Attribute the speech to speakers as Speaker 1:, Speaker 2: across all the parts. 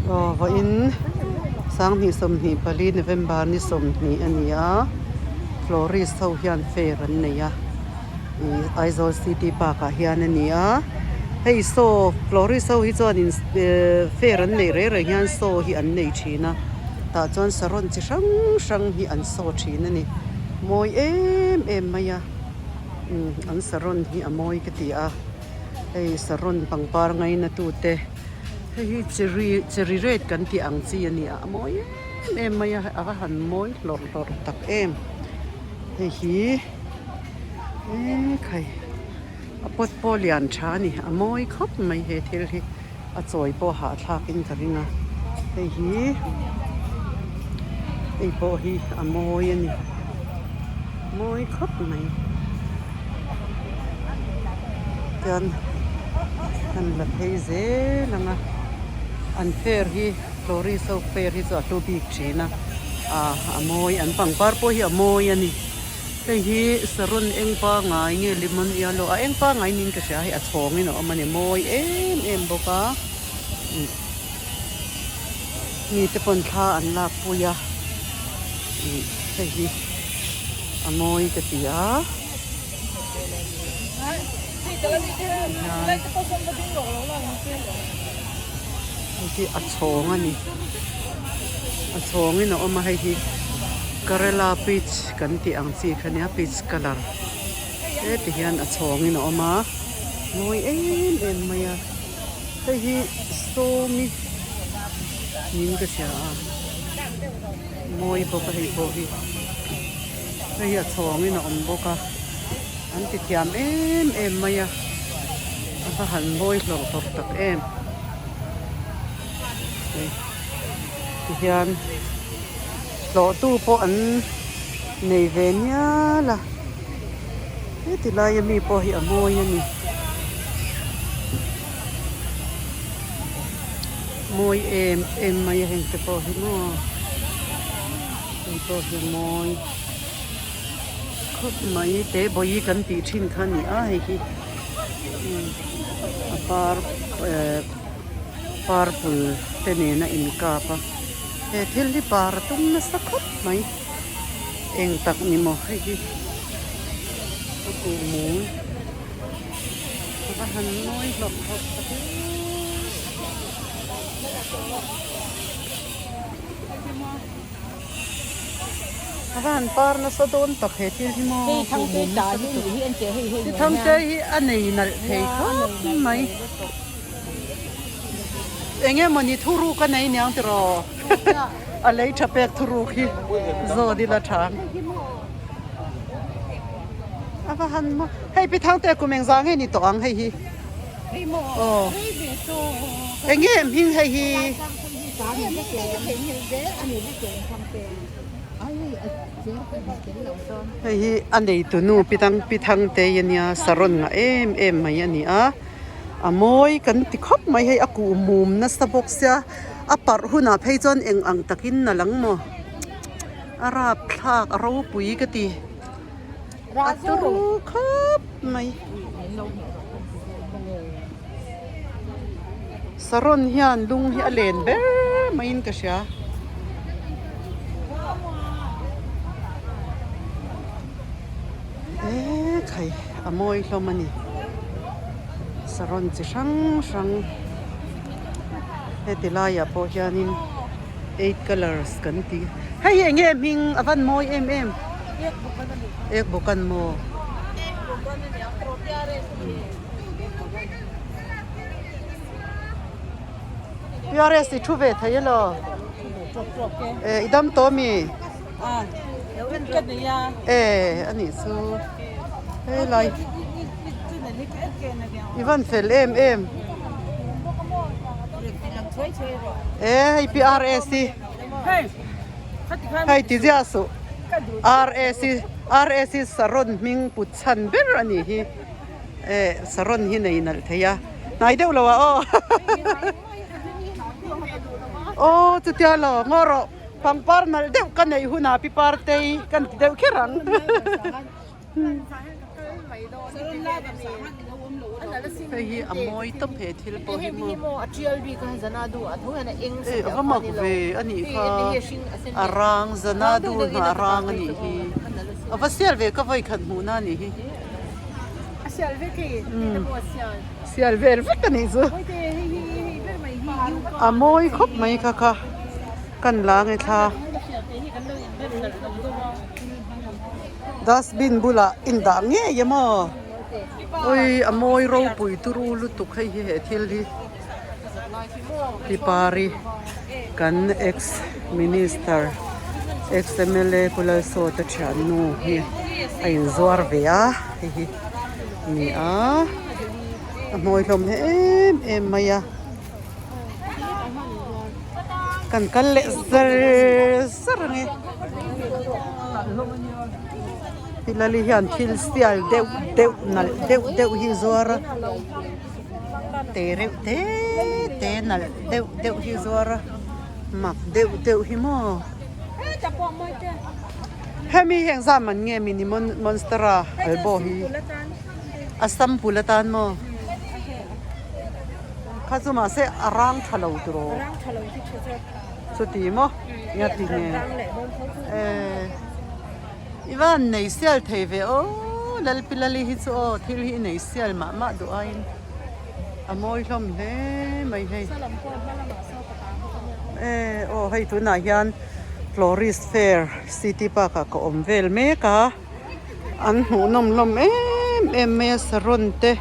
Speaker 1: Aw vawiin 2024 November ni 20 a ni a florist ho hian fair an nei a ih Aizawl city park ah hian a ni a hei saw florist ho hi chuanin fair an neih reng reng hian saw hi an nei thin a tah chuan saron chi hrang hrang hi an saw thin a ni mawi em em mai a an saron hi a mawi ka ti a. Hei saron pangpar ngaina tute hei hi cherry cherry red kan tih ang chi a ni a a mawi em em mai a a va han mawi hlawrh hlawrh tak em hei hi ekhai a pot pawh lian tha a ni a mawi khawp mai he thil hi a chawi pawh hahthlak in ka ring a hei hi hei pawh hi a mawi a ni mawi khawp mai chuan an la phei zel ang a an fair hi florist ho fair hi chu a hlu bik thin a ah a mawi an pangpar pawh hi a mawi a ni. Hei hi saron eng pangai nge lemon yellow a eng pangai niin ka hria hei a chhawngin a awm a ni mawi em em bawk a ih mite pawn thla an lak pui a ih hei hi a mawi ka ti a hei hi a chhawng a ni a chhawngin a awm a hei hi Kerala peach kan tih ang chi kha nia peach colour heti hian a chhawngin a awm a mawi em em mai a hei hi sawmi niin ka hria a mawi bawk a hei pawh hi hei hi a chhawngin a awm bawk a an ti thiam em em mai a a va han mawi hlawrh hlawrh tak em hei tihian. Hlawhtu pawh an nei ve mial a, heti laia mi pawh hi a mawi a ni. Mawi em em mai a heng te pawh hi maw hei pawh hi a mawi khawp mai te bawi kan tih thin kha a ni a hei hi a par eh purple te nen a inkap a. He thil hi par a tum nasa khawp mai. Eng tak ni maw hei hi a kuh mum a va han mawi hlawk hlawk tak em. A va han par nasa dawn tak he thil hi maw kuh mum nasa lutuk. Ti thangte hi a nei nalh thei khawp mai. Eng emaw ni thuruk a nei niang tiraw a lei tha pek thuruk hi zawt ila tha ang. A va han maw hei pi Thangte kum engzah nge ni tawh ang hei hi aw eng nge hming hei hi. Hei hi a neitu nu pi Thang pi Thangtei ania saron ngah em em mai a ni a. A mawi kan ti khawp mai hei a kuh mum nasa bawk sia a parh hunah phei chuan eng ang takin a lang maw a rapthlak a ropui ka ti a turu khawp mai saron hian lung hi a len ber maiin ka hria. Ekhai a mawi hlawm a ni saron chi hrang hrang heti laiah pawh hianin eight colours kan tih hei hi eng nge hming a van mawi em em ek bawk an maw PRS i thu ve thei elaw i dam tawh ami. E a nih chu helai i van fel em em e hei pi RS hi hei ti ziah suh RS hi RS hi saron hming put chhan ber a nih hi e saron hi nei nalh thei a hnai deuh lo ah aw aw chutia lo ngaw rawh. Pangpar nalh deuh ka neih hunah pi Partei kan ti deuh kher ang. Hei hi a mawi tawp he thil pawh hi maw. E a va mak ve a nih kha a rang zanadu hnah rang a nih hi a va sial ve ka vawi khat hmuhna a nih hi. Sial vel vek a nih chu. A mawi khawp mai kha kha kan la nge thla. Dustbin bulah in dah ngei em aw. Ui a mawi ropui turu lutuk hei hi he thil hi. Tipari kan ex minister ex mla Pu Lalsawta thiannu hi a inzuar ve a hei hi a ni a a hmawi hlawm em em mai a kan kal leh zar zar ang e Pilali hian thil sial deuh deuh nalh deuh deuh hi zuar a. Te reuh te te nalh deuh deuh hi zuar a mak deuh deuh hi maw hemi hi engzah man nge mini monstera albo hi a sample atan maw kha chu mahse a rang tha lo tiraw chuti maw eng ti nge eh. I van nei sial thei ve aw Lalpilali hi chu aw thil hi i nei sial mah mah duh aiin a mawi hlawm hle mai hei e aw hei tunah hian Florist Fair City Park ah ka awm vel mek a an hmuhnawm hlawm em em mai a saron te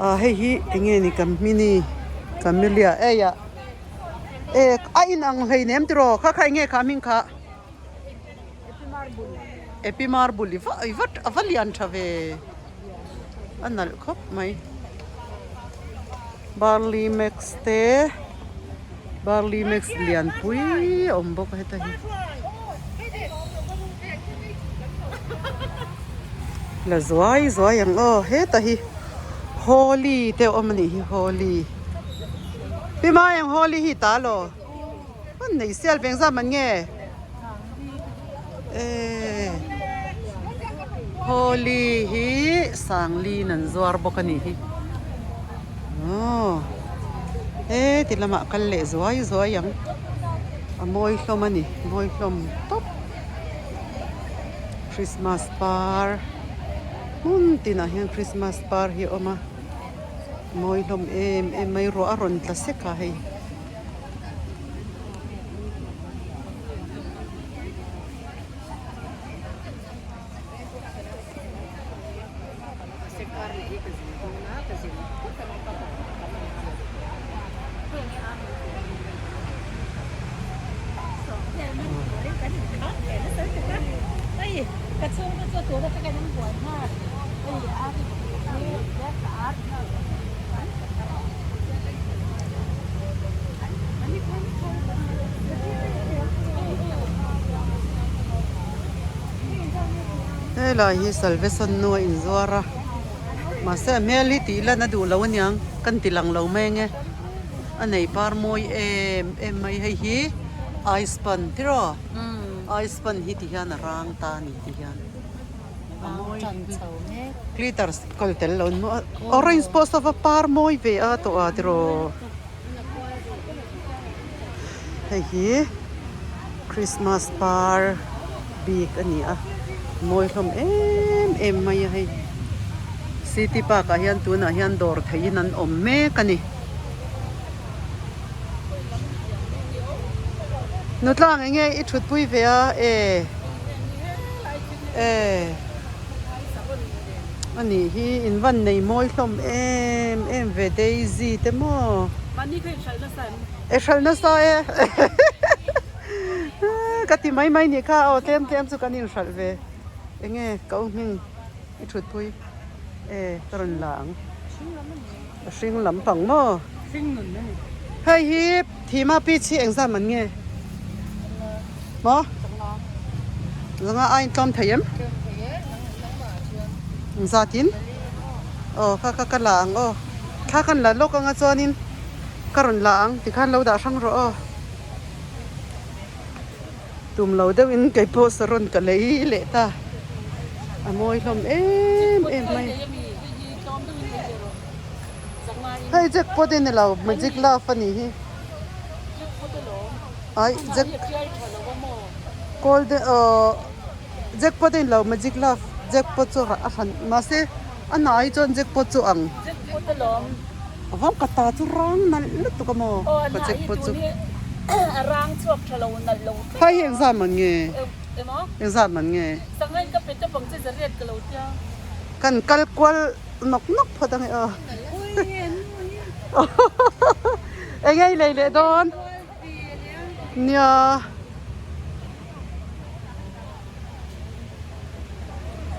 Speaker 1: ah hei hi eng nge ni mini camellia eiah e a inang hleinem tiraw kha kha eng nge kha hming kha. Epi marble i va i va a va lian tha ve a nalh khawp mai barley max te barley max lian pui a awm bawk a heta hi la zuai zuai ang aw heta hi holi te a awm a nih hi holi pi mai ang holi hi ta law. An nei sial veng zam an nge eh Holi hi Sanglin an zuar bawk a nih hi aw he ti lamah kal leh zuai zuai ang a mawi hlawm a ni mawi hlawm tawp Christmas par hmun tinah hian Christmas par hi a awm a mawi hlawm em em mai ruah a rawn tla sek a hei. Helai hi salvation nu a inzuar a mahse a hmel hi tih lan a duh lo aniang kan ti lang lo mai ange a nei par mawi em em mai hei hi ice pan tiraw ice pan hi ti hian a rang ta a ni ti hian. A mawi glitters kawl tel lo an orange pawh sava par mawi ve a tawh a tiraw hei hi christmas par bik a ni a mawi hlawm em em mai a hei city park ah hian tunah hian dawr theihin an awm mek a ni nutlang enge i thutpui ve a e. E a nih hi in van nei mawi hlawm em em ve daisy te maw e hralh nasa e ka ti mai mai nih kha aw tlem tlem chu kan inhralh ve enge ka u hming i thut pui e ka rawn la ang a hring lampang maw hei hi Thima pitch hi engzam an nge? Maw? Zanga a intlawm thei em? Engzatin? Aw kha kha ka la ang aw. Thla khan la lawk anga chuanin ka rawn la ang tikhan lo dah hrang rawh aw. Tum lo deuhin kei pawh saron ka lei leh ta. A mawi hlawm em em mai. Hei jackpot i ni lo magic love a nih hi. Ai jack golden ahh jackpot a ni lo magic love jackpot chu a hran mahse a hnah hi chuan jackpot chu ang. A vang ka ta chu rang nalh lutuk a maw ka jackpot chu. Phai hi engzat man nge engzat man nge. Kan kal kual nawk nawk phawt ang e aw. Eng ei lei leh dawn? Nia.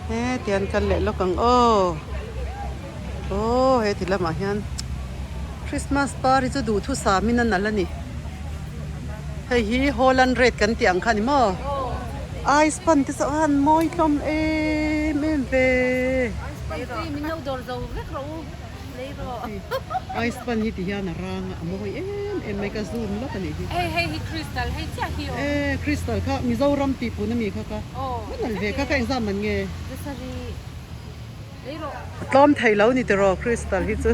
Speaker 1: He tian kal leh lawk ang aw. Aw he ti lamah hian Christmas par hi chu duhthusam in a nalh a ni. Hei hi Holland red kan tih ang kha a ni maw? Ice pan te chu a han mawi hlawm em em ve. Ice pan hi ti hian a rang a, a mawi em em mai ka zoom lawk a nih hi. E crystal kha Mizoram tih pun a mi kha ka va nalh ve kha ka engzam man nge? A tlawm thei lo ni tiraw crystal hi chu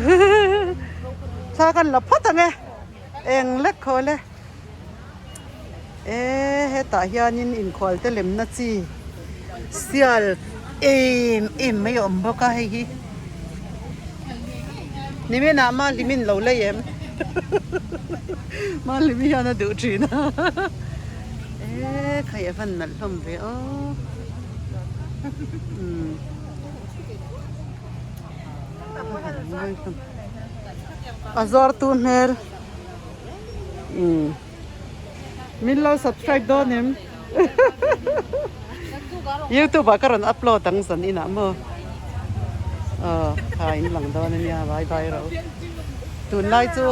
Speaker 1: thla kan la phawt ang e. Eng lek khawl e. E hetah hianin inkhual te lemna chi sial em em mai a awm bawk a hei hi. Niminah Mahlimin lo lei em? Mahlimi hian a duh thin a. E khai a van nalh hlawm ve aw. Umm. A zuar tu hmel umm min lo subscribe dawn em youtube ah ka rawn upload ang zan inah maw aw tha in lang dawn ania bye bye ro tunlai chu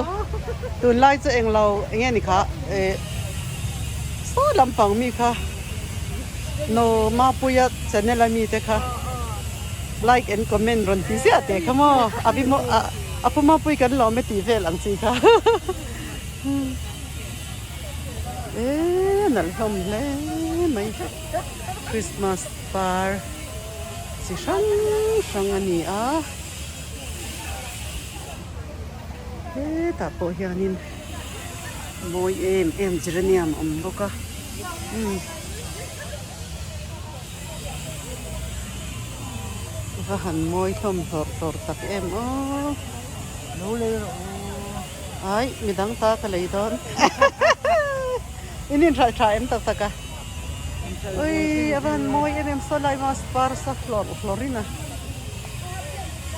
Speaker 1: tunlai chu englo enge ni kha eh saw lampang mi kha no mapuia channel a mi te kha. Like and comment rawn ti ziah teh kha maw a bi maw a a pu mapui kan lawm e tih vel ang chi kha e nalh hlawm hle mai Christmas par chi hrang hrang a ni a hetah pawh hianin mawi em em geranium a awm bawk a umm. Va han mawi hlawm hlawrh hlawrh tak em aw.
Speaker 2: Lo lei rawh u.
Speaker 1: Ai midang ta ka lei dawn. In inhralh tha em tak tak a. Ui a va han mawi em em saw lai maw par sa hlawrh hlawrh in a.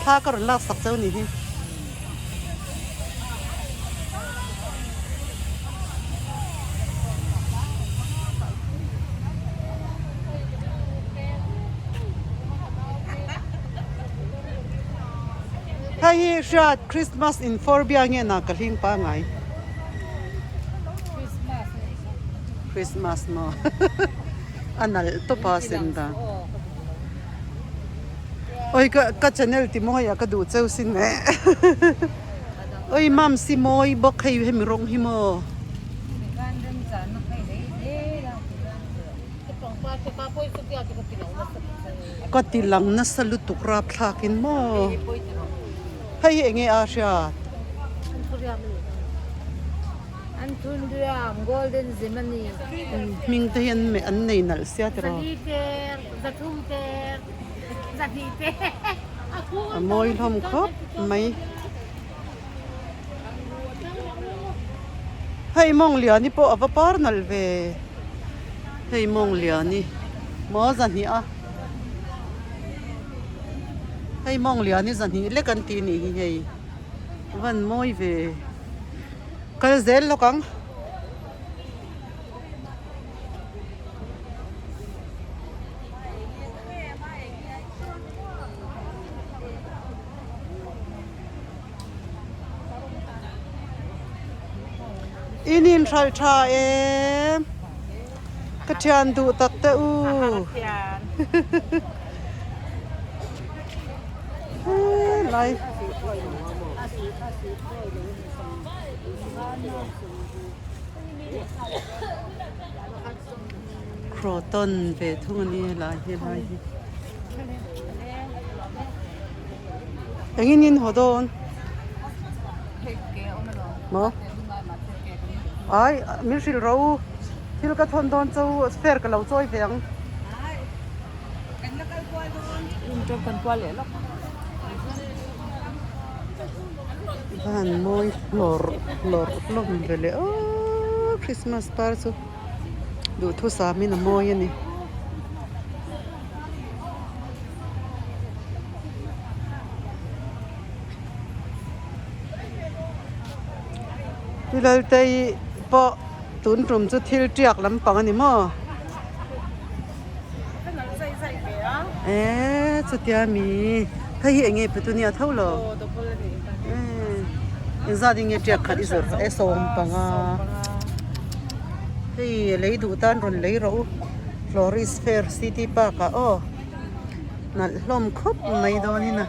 Speaker 1: Thla ka rawn lak sak cheu ni hi. Hei hi hriat Christmas in Forbia nge na ka hling pangai. Christmas maw a nalh tawp a sen dan. Oi ka ka channel ti mawi ah ka duh cheu sin eh oi mam si mawi bawk hei hemi rawng hi maw. Ka ti lang nasa lutuk rapthlak in maw hei hi enge a hriat.
Speaker 3: An thun riam golden zem a ni.
Speaker 1: Hming te hian an nei nalh sia tiraw.
Speaker 3: Zali ter, zathum ter, zahnih ter.
Speaker 1: A mawi hlawm khawp mai. Hei mawng liani pawh a va par nalh ve. Hei mawng liani maw zahnih a. Hei mawng liani zahnih lek an tih nih hi hei. Van mawi ve. Kal zel lawk ang. In inhralh tha em? Ka thian duh tak te u. Lai. Croton ve thung a ni helai helai hi. Engin in haw dawn? Maw? Ai, min hrilh rawh u. Thil ka thawn dawn chu fair ka lo chawi ve ang. Van mawi hlawrh hlawrh hlawm ve leh aw Christmas par chu duhthusam in a mawi a ni. Pilaltei pawh tun tum chu thil tiak lampang a ni maw? Eee chutia mi hei hi enge petunia tho lo eee engzat in nge tiak khat i zawrh e sawmpanga hei lei duh tan rawn lei rawh u florist fair city park ah aw nalh hlawm khawp mai dawn in a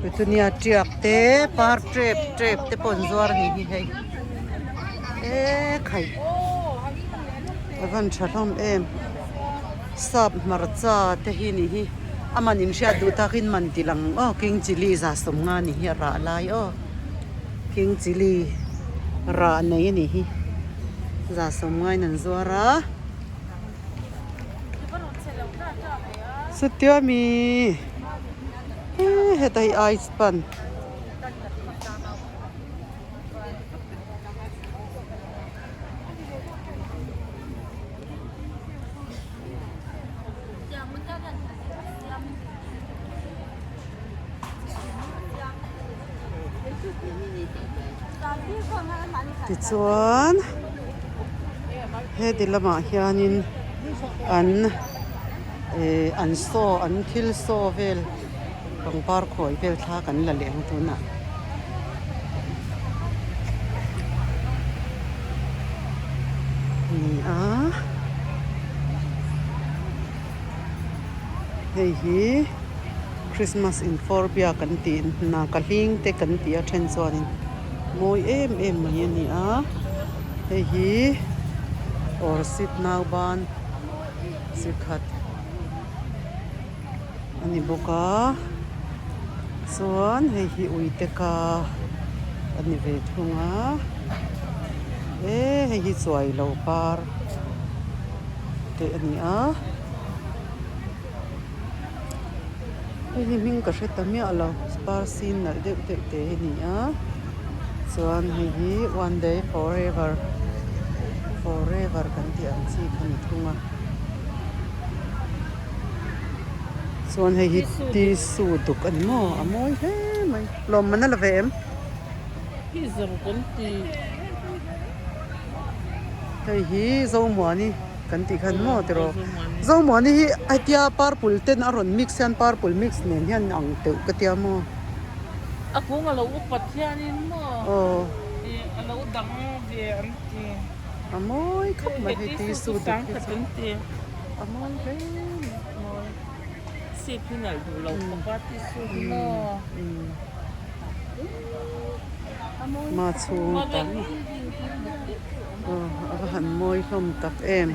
Speaker 1: petunia tiak te par tep tep te pawh an zuar a ni hi hei. Eee khai a van tha hlawm em sap hmarcha te hi nih hi a man in hriat duh tak in man ti lang aw king chilli za sawmnga ni hi a rah lai aw king chilli rah nei a nih hi za sawmnga in an zuar a chutia mi heta hi ice pan. Tichuan heti lamah hianin an eh an saw an thil saw vel pangpar khawi vel thla kan la leh ang tunah. Ni a hei hi Christmas in fawr biak kan tih hna ka hling te kan tih a then chuanin mawi em em mai a ni a hei hi awrsit nauban chi khat a ni bawk a chuan hei hi uite ka a ni ve thung a e hei hi chuai lo par te a ni a hei hi hming ka hre ta miah lo par sin nalh deuh deuh te hi a ni a chuan hei hi one day forever forever kan tih ang chi kha a ni thung a. Chuan hei hi tissue duk a ni maw a mawi hle mai lawmman a la ve em? Hei hi Zomuani kan tih khan maw tiraw Zomuani hi hetia purple ten a rawn mix hian purple mix nen hian ang teuh ka tia maw.
Speaker 2: A kung a lo upat hianin maw a lo dang ve an ti.
Speaker 1: A mawi khawp mai hei tissue duk hi chu a mawi hle mai.
Speaker 2: Sip hi nalh duh lo khawp a tissue hi maw.
Speaker 1: Ma chhung tam a va han mawi hlawm tak em.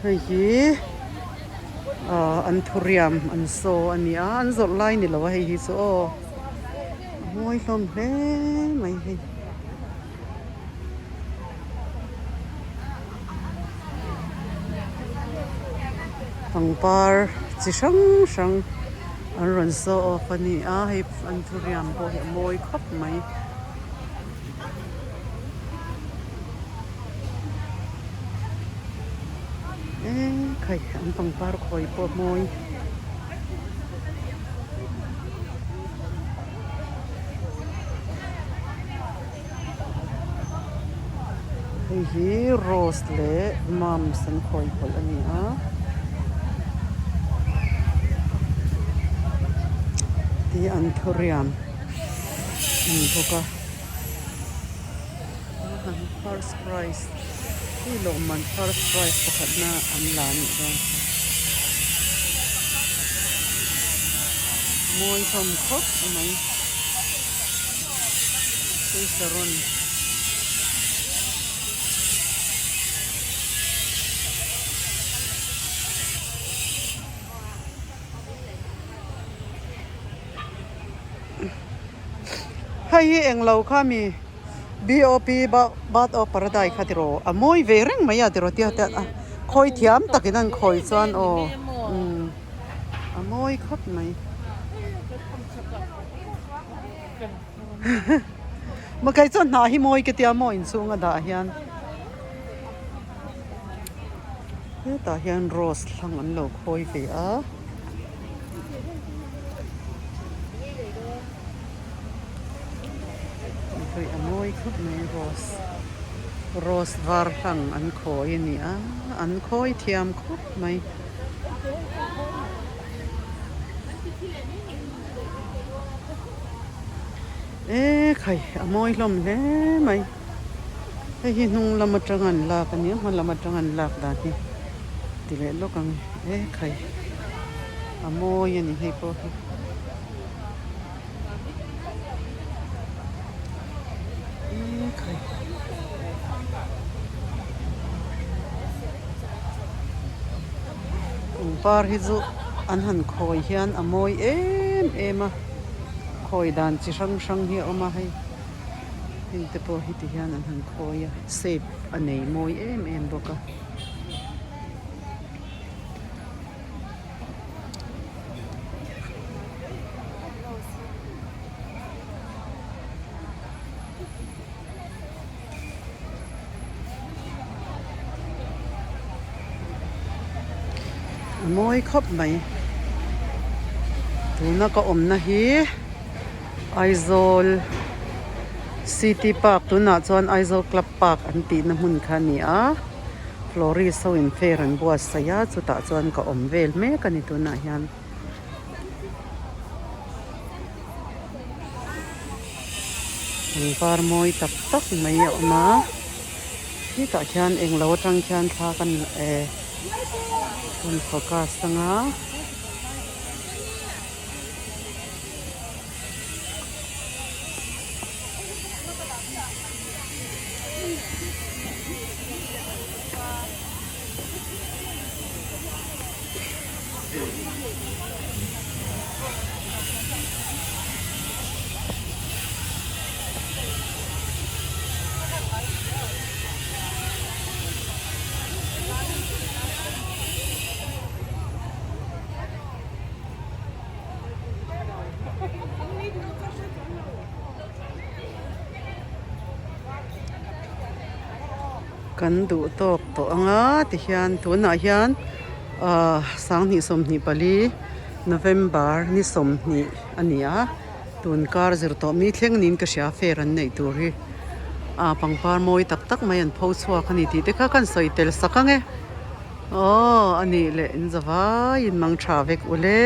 Speaker 1: Hei hi ah an thuriam an saw a ni a an zawrh lai ni lo a hei hi chu aw a mawi hlawm hle mai hei. Pangpar chi hrang hrang an rawn saw off a ni a hei an thuriam pawh hi a mawi khawp mai. Eee khai an pangpar khawi pawh a mawi. Hei hi rose leh mums an khawi pawlh a ni a. Tih an thuriam a ni bawk a. First prize hei lawmman first prize pakhatna an la a nih dawn kha. Mawi hlawm khawp mai Saron. Hei hi englo kha mi BOP Bird of Paradise kha tiraw a mawi ve reng mai a tiraw tia te a khawi thiam takin an khawi chuan aw umm a mawi khawp mai. Maw kei chuan hnah hi mawi ka tia maw inchhung a dah hian hetah hian rose hlang an lo khawi ve a. Hei a mawi khawp mai rose rose var hlang an khawi a ni a an khawi thiam khawp mai. E khai a mawi hlawm hle mai hei hi hnung lam atang an lak a nia hma lam atang an lak dan hi ti leh lawk ang e khai a mawi a ni hei pawh hi. E khai pangpar hi chu an han khawi hian a mawi em em a khawi dan chi hrang hrang hi a awm a hei heng te pawh hi ti hian an han khawi a shape a nei mawi em em bawk a. A mawi khawp mai tuna ka awmna hi Aizawl city park tunah chuan Aizawl club park an tihna hmun kha a ni a florist ho in fair an buatsaih a chutah chuan ka awm vel mek a ni tunah hian. Pangpar mawi tak tak mai a awm a hetah khian englo atang khian thla kan eh rawn focus ang a. Kan duh tawk tawh ang a tihian tunah hian ahh sanghnih 24 November ni 20 a ni a tun kar zir tawh mi thleng niin ka hria fair an neih tur hi ah pangpar mawi tak tak mai an pho chhuak a ni tih te kha ka han sawi tel sak ang e aw a nih leh in za vaiin mang tha vek ule.